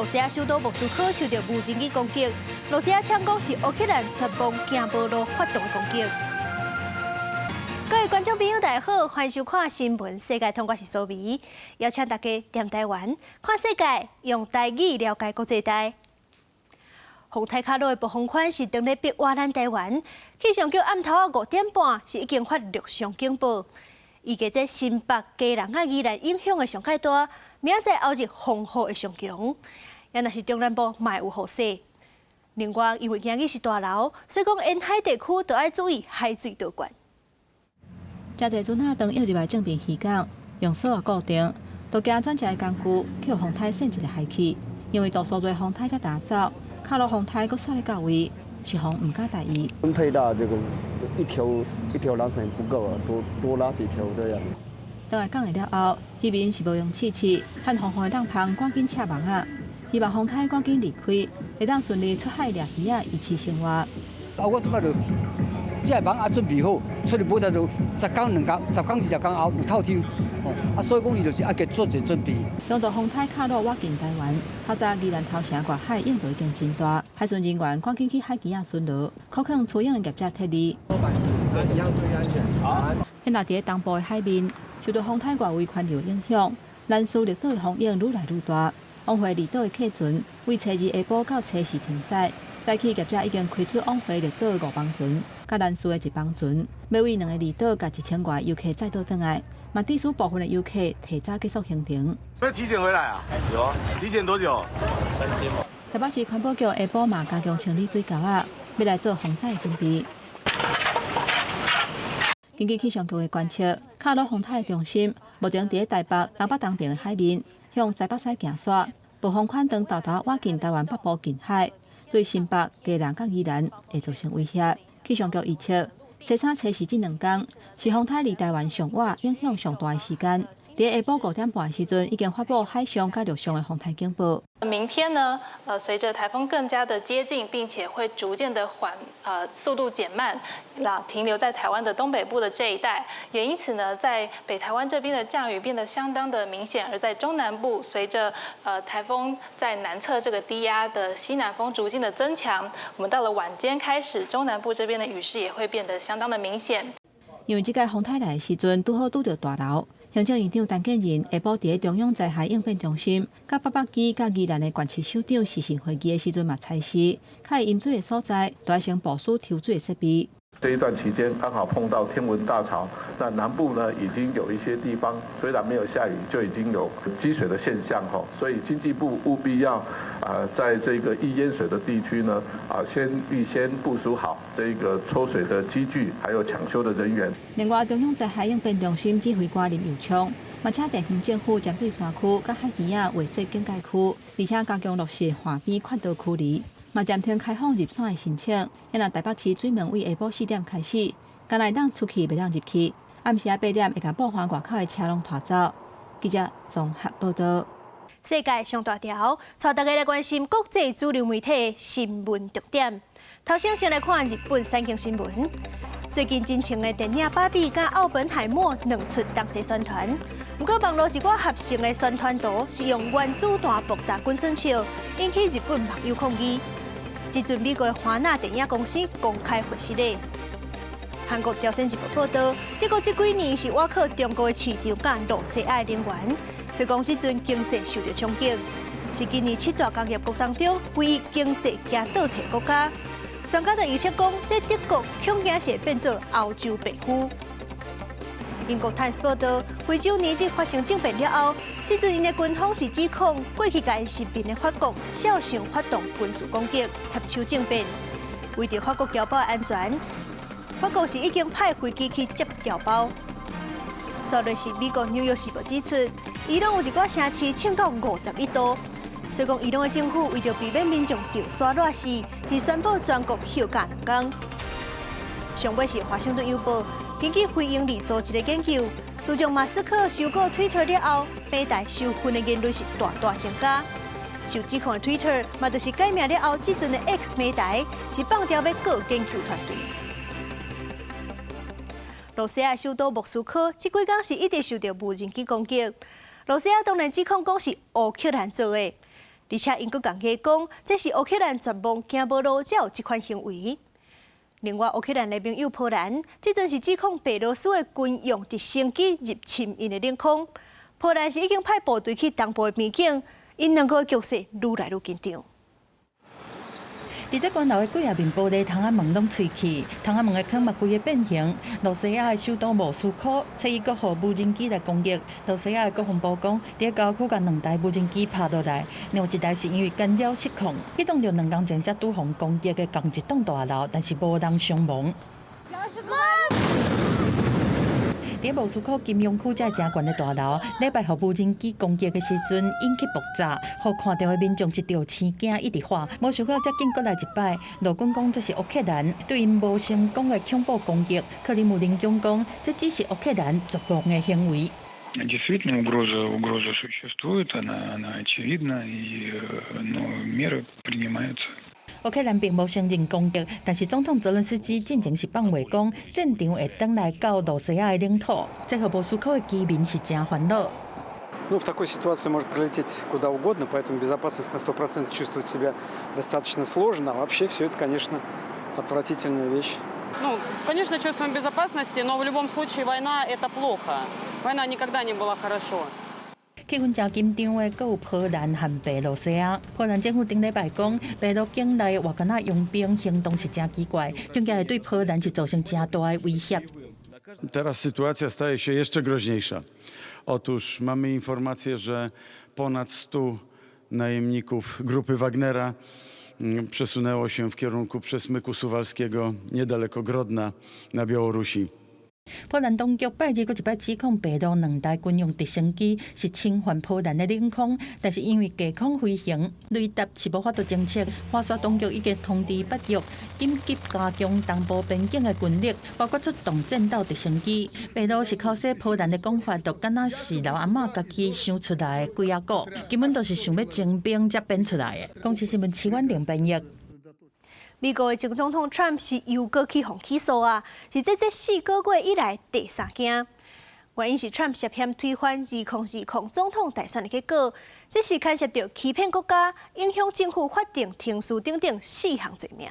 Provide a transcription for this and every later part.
露西亞首都莫斯科受到無人機攻擊，露西亞嗆講是烏克蘭策謀驚無路發動攻擊。各位觀眾朋友，大家好，歡迎收看新聞世界通，我是蘇眉，邀請大家踮台灣看世界，用台語了解國際大。風颱卡努的暴風圈是當咧逼倚咱台灣，氣象局暗頭仔5點半是已經發陸上警報，預計這新北、基隆佮宜蘭影響會上蓋大，明仔載後日風雨會上強，也若是中南部嘛會有雨勢。另外，因為今日是大流，所以講沿海地區都愛注意海水倒灌。誠濟船仔當約入來正爿漁港，用索仔固定，都驚轉一个工具去予風颱扇一个害去，因為度數濟風颱才打走，卡努風颱閣煞咧到位，是予毋敢大意。風太大，這個一條一條纜繩不夠啊，多多拉幾條這樣。轉來港的了後，漁民是無閒試試，趁風雨的浪芳趕緊拆網仔，希望風颱趕緊離開，會當順利出海掠魚仔，維持生活。啊，我這擺就這個網仔準備好，出去無才就10工兩工，10工20工後有透天，哦，啊，所以講伊就是愛做一個準備。中度風颱卡努倚近台灣，透早宜蘭頭城外海湧度已經真大，海巡人員趕緊去海墘仔巡邏，苦勸出泳的業者撤離。現在佇東部的海面，受到風颱外圍環流影響，蘭嶼綠島的風湧愈來愈大，往回離島的客船為初二下晡到初四停駛。早起業者已經開出往回綠島五班船，佮蘭嶼的一班船，欲為兩個離島共1000外遊客載倒轉來，嘛致使部分的遊客提早結束行程。有提前回來啊？有啊。提前多久？3天。台北市環保局下晡嘛加強清理水溝仔，欲來做防災準備。根據氣象局的觀測，卡努風颱的中心目前佇台北東北東邊的海面，向西北西行煞，暴風圈當沓沓倚近台灣北部近海，對新北、基隆佮宜蘭會造成威脅。氣象局預測，初三、初四這兩天是風颱離台灣上倚、影響上大的時間。佇下晡5點半的時陣，已經發布海上佮陸上的風颱警報。明天呢，隨着颱風更加的接近，並且會逐漸的緩，速度減慢，那停留在台灣的東北部的這一帶，也因此呢，在北台灣這邊的降雨變得相當的明顯，而在中南部，隨着颱風在南側這個低壓的西南風逐漸的增強，我們到了晚間開始，中南部這邊的雨勢也會變得相當的明顯。因為這屆風颱來的時陣，拄好拄著大流。行政院長陳建仁下晡佇中央災害應變中心，佮北北基佮宜蘭的縣市首長視訊會議的時陣嘛，差示，較會淹水的所在，都愛先部署抽水的設備。這一段期間剛好碰到天文大潮，那南部呢已經有一些地方雖然沒有下雨，就已經有積水的現象吼，所以經濟部務必要啊，在這個易淹水的地區呢，啊，先預先部署好這個抽水的機具，還有搶修的人員。另外，中央災害應變中心指揮官林右昌嘛，請地方政府針對山區佮海墘仔劃設警戒區，而且加強落實岸邊勸導距離。嘛暫停開放入山的申請。現在台北市水門為下晡4點開始，干焦會當出去，袂當入去。暗時仔8點會共部分外口的車攏拖走。記者綜合報道。世界上大條，帶大家來關心國際主流媒體新聞重點。頭先先來看日本產經新聞。最近真紅的電影《芭比》佮奧本海默兩出同齊宣傳，毋過網路一寡合成的宣傳圖是用原子彈爆炸滾耍笑，引起日本網友抗議。這陣美國華納電影公司公開回失禮。韓國朝鮮日報報導，德國這幾年是倚靠中國的市場佮露西亞的能源，所以講這陣經濟受著衝擊，是今年七大工業國當中唯一經濟行倒退國家。專家就預測講，這德國恐驚是會變做歐洲病夫。英國泰晤士報導，非洲尼日發生政變了後，這陣𪜶的軍方是指控過去共𪜶殖民的法國肖想發動軍事攻擊，插手政變。為著法國僑胞的安全，法國是已經派飛機去接僑胞。煞落是美國紐約時報指出，伊朗有一寡城市衝到51度，所以講伊朗的政府為著避免民眾著沙熱死，是宣布全國休假兩工。上尾是華盛頓郵報根據非營利組織的研究，自從馬斯克收購推特了後，平台受訓的言論是大大增加。受指控的推特嘛，就是改名了後，這陣的 X 平台是放調欲告研究團隊。露西亞首都莫斯科這幾工是一直受著無人機攻擊，露西亞當然指控講是烏克蘭做的。而且𪜶閣共講，這是烏克蘭絕望行無路才有這款行為。另外，烏克蘭的盟友波蘭，這陣是指控白羅斯的軍用直升機入侵𪜶的領空。波蘭是已經派部隊去東部的邊境，𪜶兩國的局勢愈來愈緊張。佇這關樓的幾仔面玻璃窗仔門攏碎去，窗仔門的框嘛規个變形。露西亞的首都莫斯科，初一閣予無人機來攻擊。露西亞的國防部講，佇郊區共兩台無人機拍落來，另有一台是因為干擾失控，彼棟著兩工前才拄予攻擊的仝一棟大樓，但是無人傷亡。佇莫斯科金融區這誠懸的大樓，禮拜予無人機攻擊的時陣引起爆炸，予看著的民眾一著生驚，一直喊。無想到遮緊閣來一擺，陸軍講這是烏克蘭對𪜶無成功的恐怖攻擊。克里姆林宮講，這只是烏克蘭絕望的行為。 Действительно, угроза существует, она очевидна, и, но меры принимаются. 烏克蘭並無承認攻擊，但是總統澤倫斯基進前是放話講，戰場會轉來到露西亞的領土，這予莫斯科的居民是誠煩惱。 Ну, в такой ситуации может прилететь куда угодно, поэтому безопасность на 100% чувствовать себя достаточно сложно. А вообще все это, конечно, отвратительная вещь. Ну, конечно, чувствуем безопасности, но в любом случае война – это плохо. Война никогда не была хорошо. 氣氛誠緊張的，閣有波蘭和白羅西亞。波蘭政府頂禮拜講，白羅境內瓦格納傭兵行動是誠奇怪，更加會對波蘭是造成誠大的威脅。 Teraz sytuacja staje się jeszcze groźniejsza. Otóż mamy informację, że ponad 100 najemników grupy Wagnera przesunęło się w kierunku przesmyku suwalskiego niedaleko Grodna na Białorusi. 波蘭當局拜日閣一擺指控白羅兩台軍用直升機是侵犯波蘭的領空，但是因為低空飛行，雷達是無法度偵測。華沙當局已經通知北約緊急加強東部邊境的軍力，包括出動戰鬥直升機。白羅是口說波蘭的講法，就敢若是老阿嬤家己想出來的鬼仔故，根本就是想欲徵兵才編出來的。公視新聞徐婉玲編譯。美國的前總統 Trump 是又閣去予起訴啊，是這4個月以來第三件。原因是 Trump 涉嫌推翻2020總統大選的結果，這是牽涉著欺騙國家、影響政府法定程序等等四項罪名。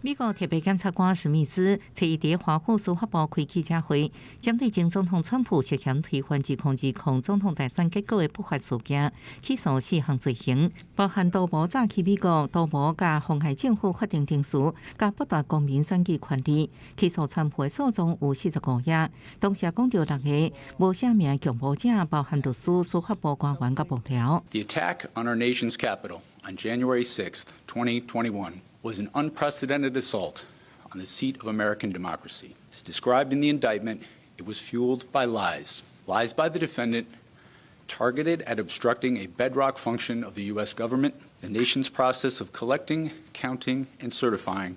美國特別檢察官史密斯初一佇華府司法部開記者會，針對前總統川普涉嫌推翻2020總統大選結果的不法事件，起訴四項罪行，包含圖謀詐欺美國、圖謀佮妨礙政府法定程序、佮剝奪公民選舉權利。起訴川普的訴狀有45頁，同時講著六个無寫名共謀者，包含律師、司法部官員佮幕僚。 The attack on our nation's capital on January 6th, 2021, was an unprecedented assault on the seat of American democracy. As described in the indictment, it was fueled by lies. Lies by the defendant targeted at obstructing a bedrock function of the U.S. government, the nation's process of collecting, counting, and certifying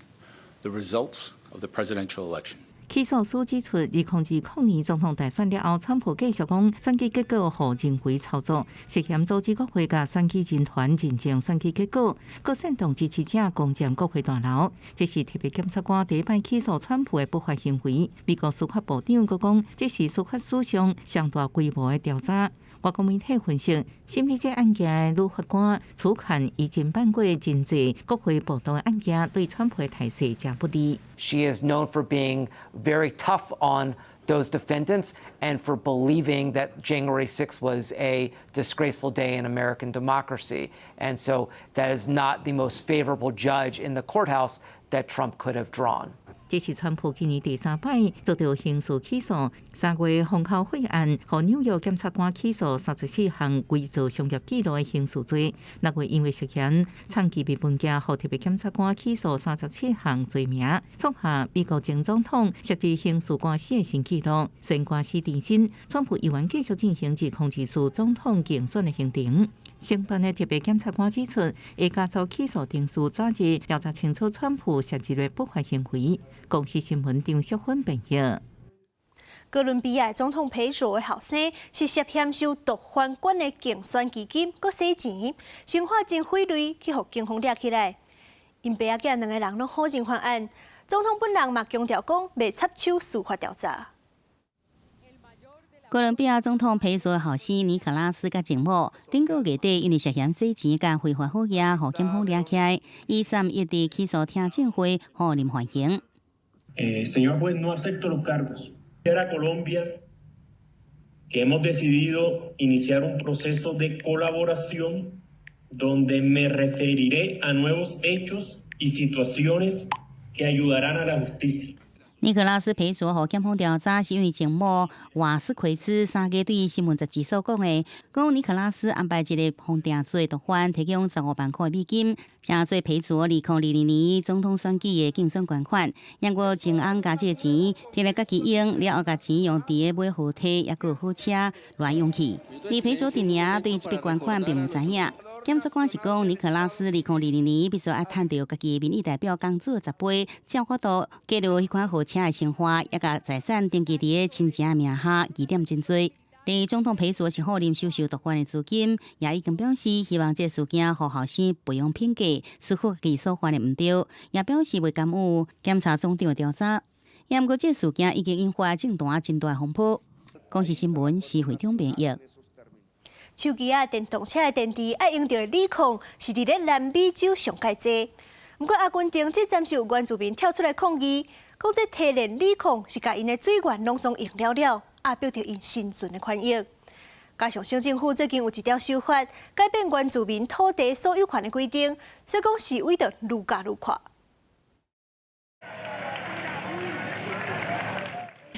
the results of the presidential election. 起訴書指出，2020年總統大選了後，川普繼續講選舉結果予人為操作，涉嫌阻止國會佮選舉人團認證選舉結果，閣煽動支持者攻佔國會大樓。這是特別檢察官第一擺起訴川普的不法行為。美國司法部長閣講，這是司法史上上大規模的調查。外國媒體分析，審理這案件的女法官此前已經辦過真濟國會暴動的案件，對川普的態勢誠不利。 She is known for being very tough on those defendants and for believing that January 6th was a disgraceful day in American democracy. And so that is not the most favorable judge in the courthouse that Trump could have drawn. 這是川普今年第三擺遭到刑事起訴。3月封口費案，予紐約檢察官起訴34項偽造商業記錄的刑事罪。6月因為涉嫌藏機密文件，予特別檢察官起訴37項罪名，創下美國前總統涉及刑事官司的新紀錄。雖然官司纏身，川普依然繼續進行2024總統競選的行程。承辦的特別檢察官指出，會加速起訴程序，早日調查清楚川普涉及的不法行為。公視新聞張淑芬編譯。哥倫比亞總統佩卓的後生是涉嫌收毒販管的競選基金，閣洗錢，生活真費力，去予警方掠起來。𪜶爸仔囝兩个人攏否認犯案，總統本人嘛強調講袂插手司法調查。哥倫比亞總統皮索後生尼可拉斯佮前某，頂個月底因為涉嫌洗錢佮非法好額，予檢方掠起來，以31佇起訴聽證會予認犯刑。 Señor juez, no acepto los cargos. Era Colombia que hemos decidido iniciar un proceso de colaboración donde me referiré a nuevos hechos y situaciones que ayudarán a la justicia. 尼可拉斯皮索予檢方調查，是因為前某瓦斯奎茲3月對新聞雜誌所講的，講尼可拉斯安排一個予定罪毒販提供15萬塊美金，成做皮索2022年總統選舉的競選捐款，毋過前翁共這个錢摕來家己用，了後共錢用佇咧買豪宅，抑閣好車亂用去。而皮索陣營對這筆捐款並毋知影。檢察官是講，尼可拉斯2022年必須愛趁著家己民意代表工作十倍，才有法度記錄彼款豪車的生活，抑共財產登記佇咧親情名下，疑點真濟。而總統皮索是否認收受毒販的資金，也已經表示希望這事件予後生培養品格，思考家己所犯的毋對，也表示袂甘於檢察總長的調查。也毋過這事件已經引發政壇真大風波。公視新聞施會長編譯。手機仔電動車的電池愛用著的鋰礦是佇咧南美洲上蓋濟。毋過阿根廷這陣是有原住民跳出來抗議，講這提煉鋰礦是共𪜶的水源攏總用了了，壓迫著𪜶生存的權益。加上省政府最近有一條修法，改變原住民土地所有權的規定，所以講示威就愈加愈闊。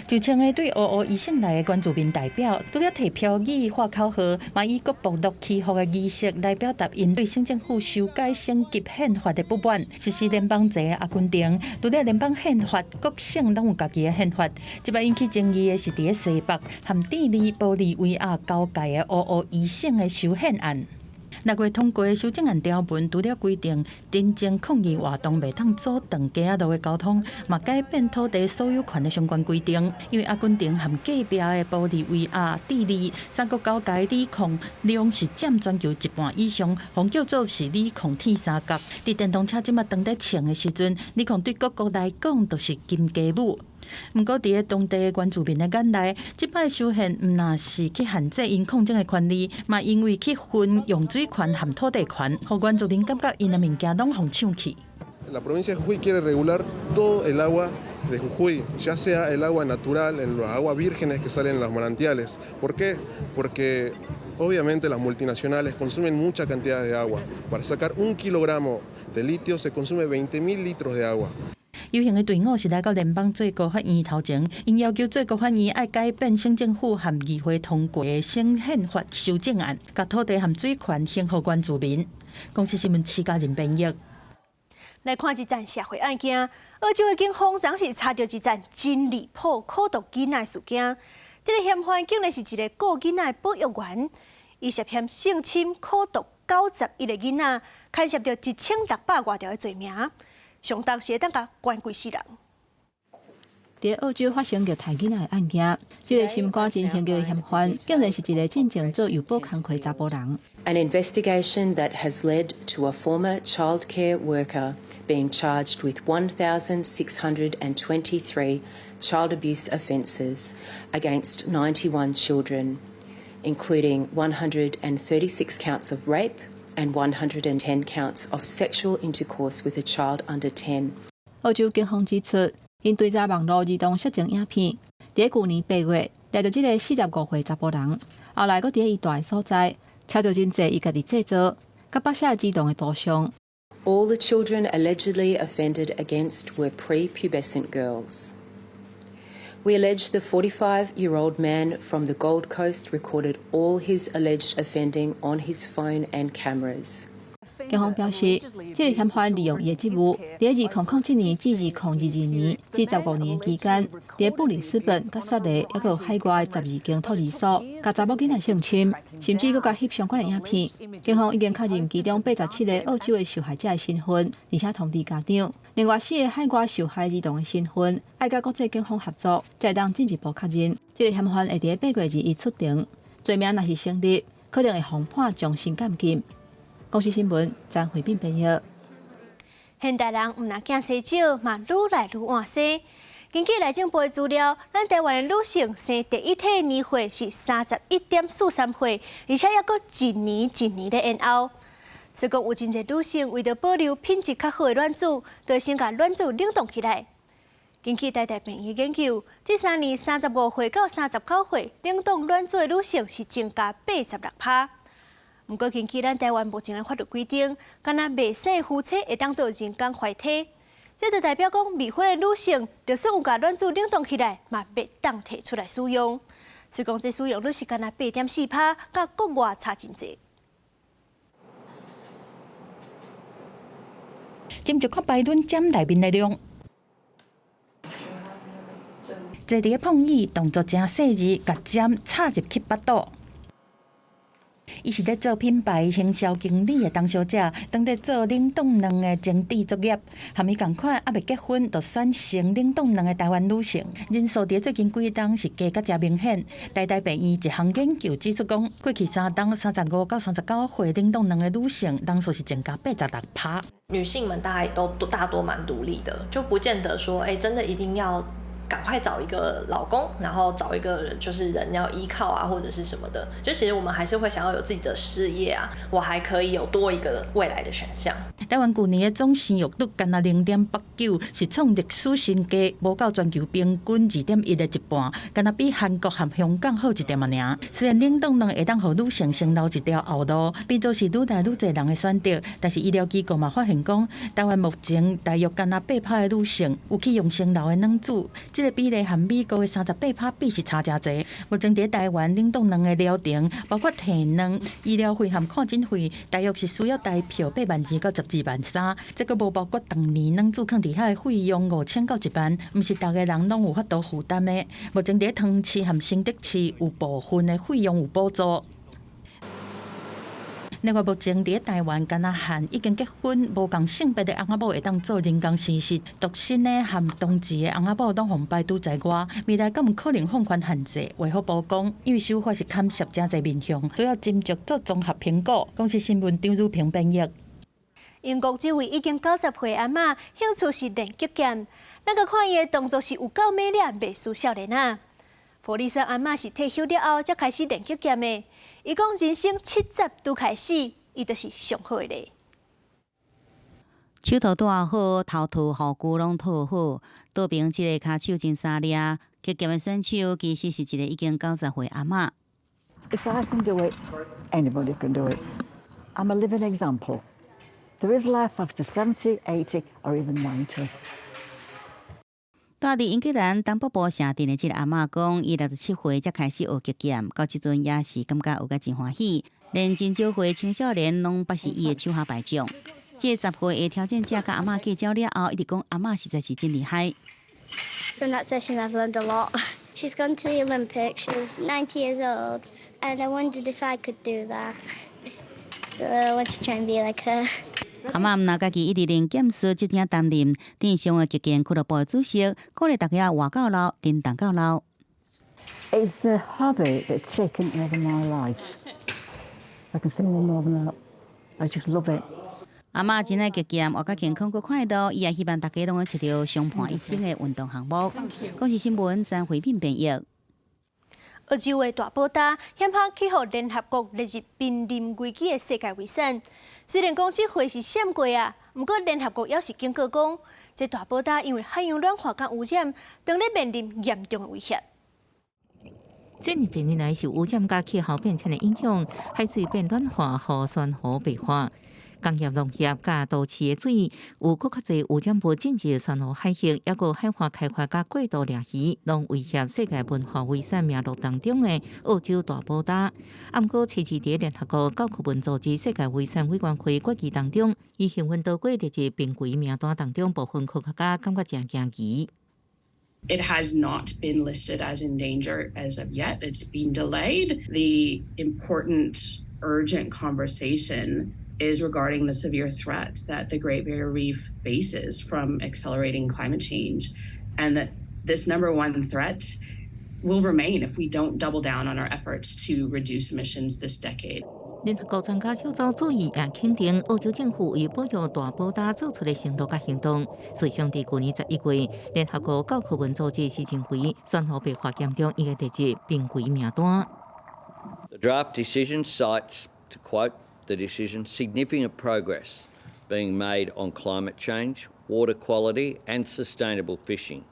就像個對烏烏伊省來的原住民代表，除了提標語、喊口號，嘛以各部落祈福的儀式來表達𪜶對省政府修改省級憲法的不滿。實施聯邦制的阿根廷，除了聯邦憲法，各省攏有家己的憲法。這擺引起爭議的是佇咧西北和智利、玻利維亞交界的烏烏伊省的修憲案。6月通過的修正案條文，除了規定真正抗議活動袂當阻斷街仔路的交通，嘛改變土地所有權的相關規定。因為阿根廷和隔壁的玻利維亞、智利三國交界鋰礦量是佔全球一半以上，予叫做是鋰礦鐵三角。佇電動車這馬當咧衝的時陣，鋰礦對各國來講就是金雞母。毋過，佇咧當地原住民的眼內，這擺修憲毋若是去限制𪜶礦種的權利，嘛因為去分用水權和土地權，予原住民感覺𪜶的物件攏予搶去。 La provincia de Jujuy quiere regular todo el agua de Jujuy, ya sea el agua natural, en las aguas vírgenes que salen en los manantiales. ¿Por qué? Porque obviamente las multinacionales consumen mucha cantidad de agua. Para sacar 1 kilogramo de litio se consume 20.000 litros de agua. 遊行的隊伍是來到聯邦最高法院頭前，𪜶要求最高法院愛改變省政府和議會通過的省憲法修正案，共土地和水權還予原住民。公視新聞徐家仁編譯。來看一件社會案件，澳洲的警方昨是查著一件真離譜苦毒囡仔的事件。這个嫌犯竟然是一个顧囡仔的保育員，伊涉嫌性侵苦毒91個囡仔，牽涉著1600外條的罪名。上當時會當共關規世人。佇澳洲發生虐待囡仔的案件，這个心肝真兇的嫌犯，竟然是一个進前做幼保工課查埔人。 An investigation that has led to a former childcare worker being charged with 1,623 child abuse offences against 91 children, including 136 counts of rape and 110 counts of sexual intercourse with a child under 10. 澳洲警方指出，𪜶追查網路兒童色情影片，佇舊年8月掠著這个45歲查埔人，後來閣佇伊蹛的所在，查著真濟伊家己製作、佮拍攝兒童的圖像。 All the children allegedly offended against were prepubescent girls. We allege the 45-year-old man from the Gold Coast recorded all his alleged offending on his phone and cameras. 警方表示，這个嫌犯利用伊的職務，佇2007年至2022年這15年期間，佇布里斯本、佮雪梨，抑閣有海外12間托兒所，共查某囡仔性侵，甚至閣共翕相關的影片。警方已經確認其中87個澳洲的受害者的身份，而且通知家長。另外四个海外受害兒童的身份，愛佮國際警方合作，才會當進一步確認。這个嫌犯會佇8月21出庭，罪名若是成立，可能會予判終身監禁。公視新聞張惠敏編譯。現代人毋但囝生少，嘛愈來愈晚生。根據內政部的資料，咱台灣的女性生第一胎的年歲是31.43歲，而且猶閣一年一年咧延後。所以講有真濟女性為著保留品質較好的卵子，就會先共卵子冷凍起來。根據台大病院研究，這3年35歲到39歲冷凍卵子的女性是增加86趴。毋過根據咱台灣目前的法律規定，干焦未生夫妻會當做人工懷胎，這就代表講未婚的女性，就算有共卵子冷凍起來，嘛袂當提出來使用。所以講這使用率是干焦8.4趴，佮國外差真濟。斟一塊排卵針內面的量，坐佇咧膨椅，動作誠細緻，共針插入去腹肚。伊是咧做品牌行銷經理的董小姐，當咧做冷凍卵的精緻作業，和伊仝款猶未結婚就選先冷凍卵的台灣女性，人數佇最近幾冬是加甲誠明顯。台大病院一項研究指出講，過去3冬35到39歲冷凍卵的女性人數是增加86趴。女性們大概都大多蠻獨立的，就不見得說，欸，真的一定要趕快找一個老公，然後找一個就是人要依靠啊，或者是什麼的。就其實我們還是會想要有自己的事業啊，我還可以有多一個未來的選項。台灣舊年的總生育率干焦0.89，是創歷史新低，無夠全球平均2.1的一半，干焦比韓國和香港好一點仔爾。雖然冷凍卵會當予女性先留一條後路，變做是愈來愈濟人的選擇，但是醫療機構嘛發現講，台灣目前大約干焦8趴的女性有去用先留的卵子。這個比例和美國的38趴比是差誠濟。目前佇台灣冷凍卵的療程，包括提卵、醫療費和看診費，大約是需要台票8萬2到12萬3。這閣無包括當年卵子囥佇遐的費用5千到1萬，毋是逐个人攏有法度負擔的。目前佇湯市和新竹市有部分的費用有補助。另外，目前佇台灣，干焦限已經結婚、無仝性別的翁仔某會當做人工生殖，獨身的和同志的翁仔某攏予排除在外。未來敢有可能放寬限制？衛福部講，因為修法是牽涉誠濟面向，需要斟酌做綜合評估。公視新聞張如平編譯。英國這位已經90歲阿嬤，興趣是練擊劍，咱閣看伊的動作是有夠美麗，袂輸少年仔。普利森阿嬤是退休了後才開始練擊劍的。伊講人生70拄開始，伊就是上好的咧。手套戴好，頭套護具攏套好，倒爿這个跤手真沙掠，擊劍的選手其實是一個已經90歲阿嬤。 If I can do it, anybody can do it. I'm a living example. There is life after 70, 80 or even 90. 住佇英格蘭東北部城鎮的這个阿嬤講，伊67歲才開始學擊劍，到這陣也是感覺學甲真歡喜，連真少歲青少年攏捌是伊的手下敗將。這個10歲的挑戰者佮阿嬤計較了後，一直講阿嬤實在是真厲害。 From that session, I've learned a lot. She's gone to the Olympics. She's 90 years old, and I wondered if I could do that. So I want to try and be like her. 阿嬤毋但家己一直練劍術，這正擔任鎮上的擊劍俱樂部的主席，鼓勵大家活到老，振動到老。 It's a hobby that's taken over my life. I can say no more than that. I just love it. 阿嬤真愛擊劍，活較健康閣快樂，伊也希望大家攏會揣著相伴一生的運動項目。公視新聞曾慧敏編譯。澳洲的大寶焦險項去予聯合國列入瀕臨危機的世界遺產。雖然講這回是閃過啊，毋過聯合國猶是警告講，這大寶焦因為海洋暖化佮污染，當咧面臨嚴重的威脅。最近幾年來受污染佮氣候變遷的影響，海水變暖化，予珊瑚白化。工業、農業佮都市的水有閣較濟污染物進入珊瑚海域，抑閣海岸開發佮過度掠魚，攏威脅世界文化遺產名錄當中的澳洲大寶焦。啊，毋過初二佇聯合國教科文組織世界遺產委員會決議當中，伊幸運逃過列入瀕危名單當中，部分科學家感覺誠驚奇。 It has not been listed as endangered as of yet. It's been delayed. The important, urgent conversation is regarding the severe threat that the Great Barrier Reef faces from accelerating climate change, and that this number one threat will remain if we don't double down on our efforts to reduce emissions this decade. 聯合國專家小組注意也肯定澳洲政府為保育大堡礁做出的承諾佮行動。事實上，佇舊年11月，聯合國教科文組織是認為珊瑚白化嚴重，已經列入瀕危名單。 The draft decision cites, to quote the decision, significant progress being made on climate change, water quality and sustainable fishing,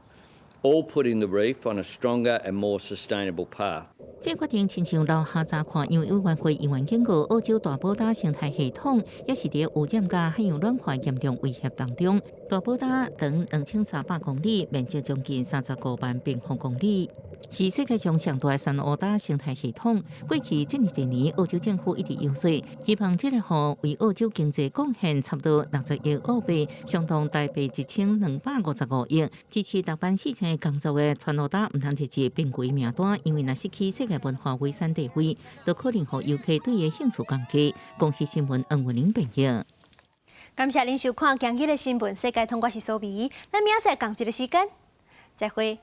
all putting the reef on a stronger and more sustainable path. 這個決定親像留下查看，因為委員會議員警告，澳洲大堡礁生態系統也是佇污染佮海洋暖化嚴重威脅當中。大堡礁長2300公里，面積將近35萬平方公里，是世界上上大的珊瑚礁生態系統。過去這麼濟年，澳洲政府一直遊說，希望這個湖為澳洲經濟貢獻差不多60億澳幣，相當台幣1255億。支持6萬4000個工作的珊瑚礁毋通列入瀕危名單，因為若失去世界文化遺產地位，都可能予遊客對伊興趣降低。公視新聞黃文玲編譯。感謝您收看今日的新聞世界通，我是蘇美，咱明仔載仝一个時間，再會。